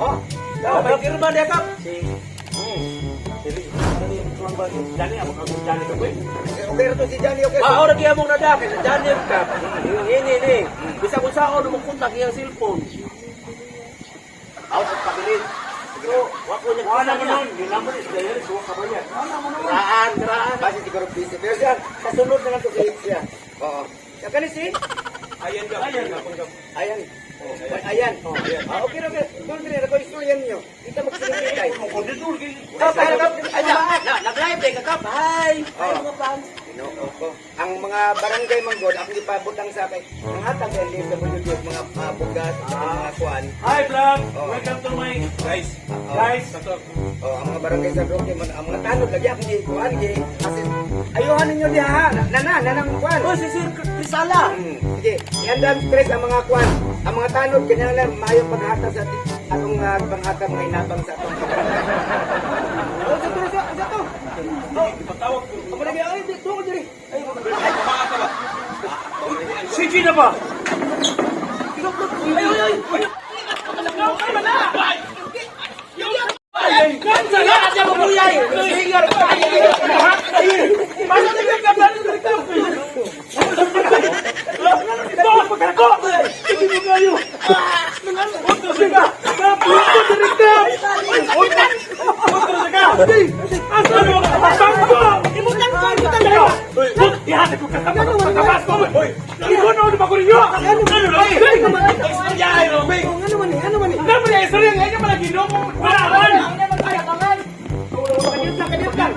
Oh. Oh, may firma niya kap. Si Dani ako kag Dani ka boy. Okay ra to si Johnny, okay. Mao ra gyud among nada kay sa Daniel kap. Ini ni. Bisag unsaon mo kontak iyang cellphone. Out of kabilin. So, wa ko niya. Wala mo nun, yung number is there, so ka ba yan? Wala mo nun. Karaan, karaan. Basi siguro busy. Pero siya, sa sunod na lang to si siya. Oo. Siya kani si? Ayan ka. Ayan ka. Ayan. Oh, ayan. Ah, okay, okay. Doon rin ako istorya niyo. Kita magsilbi kay. Kap, kap, kap. Ay, na, nag-live day ka kap. Hi. Hi mga fans. Ginoo ko. Ang mga barangay manggod, akong ipabutang sa kay ang hatag ang DSWD og mga bugas at mga kuan. Hi vlog! Oh. Welcome to my Guys. guys. Oh, ang mga barangay sa Roque man ang mga tanod lagi akong gikuan gi. Asin ayuhan ninyo diha ha. Nana, nanang kuan. Oh, si Sir Crisala. Sige, ihanda ang stress ang mga kuan. Ang mga tanod kinahanglan maayo paghatag sa atong panghatag mga inabang sa atong barangay. Oh, sa to, sa to. Oh, Ipatawag ko. Amo na ay, di to ko diri. Ay, Sige na ba? ay, ay, ay. Ay, kansa na! Ay, ay, ay, ay, Ano man eh, ano man eh? Kadiyot lang, kadiyot lang.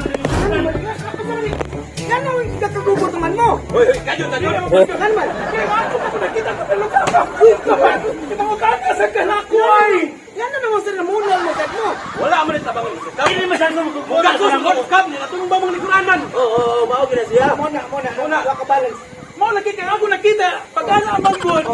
Ano man? Ano nakagugot naman mo? Hoy, hoy, kadyo, kadyo. Ano man? Yan na naman sir, namunal mo sad mo. Wala man tabang ni Kap. Muga ko sa kap ni atong ba mong likuran man. Oo, oo, mao gina siya. Muna, muna, muna. Wa ka balance. Mo lagi kay ako nakita pag ana ang manggod.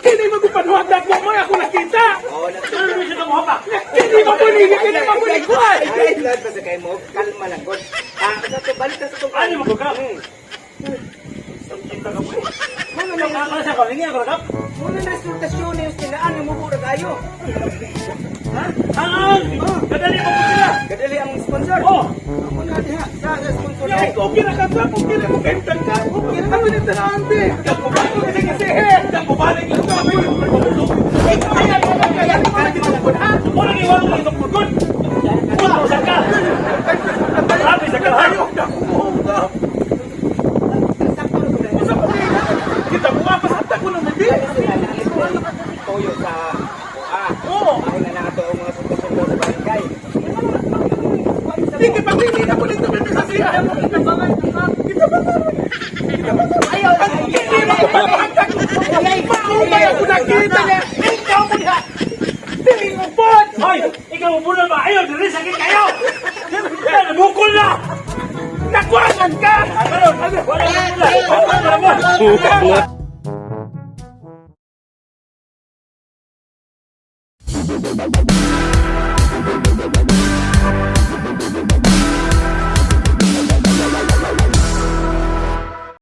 Kini magupanuhag mo mo ako nakita. Oh, Ano siya mo pa? Kini mabuli, kini mabuli ko. Ay, blood ba sa kay mo? Kalma lang, God. Ah, sa to, balik ka sa to. Ano mo ka? Muna na, Ako sa ko, ningi ako kap. muna na resultasyon yung tinaan yung mubo ra kayo. Ha? Ang kadali mo ko sila. Kadali ang sponsor. Oh. Muna diha sa sponsor. Ya, okay na ka sa okay na ko kay ka. Okay na ko nito na ante. Ko kasi kasi he. Balik ko ka. Ay, ay, ay, ay, ay, mo lagi wala ko itong pugod. Otro sa ka. Grabe sa ka. Sakto na ko. Usa pa kita mo pa sa ko ng bibi. Toyo sa ah. Oo. Ako na lang ato ang mga resultasyon daw sa barangay. Di ka pa hindi na ko dito bibi sa siya. Kita ba? Kita ba? Ayaw, Hindi mo ko pagkakak. Maumay ako nakita niya. Ikaw mo niya. Dili mo pod. Hoy, ikaw mo na ba? Ayaw, dili sakit kayo. Bukol na. Nakuhanan ka. Wala na. Wala na. Wala na.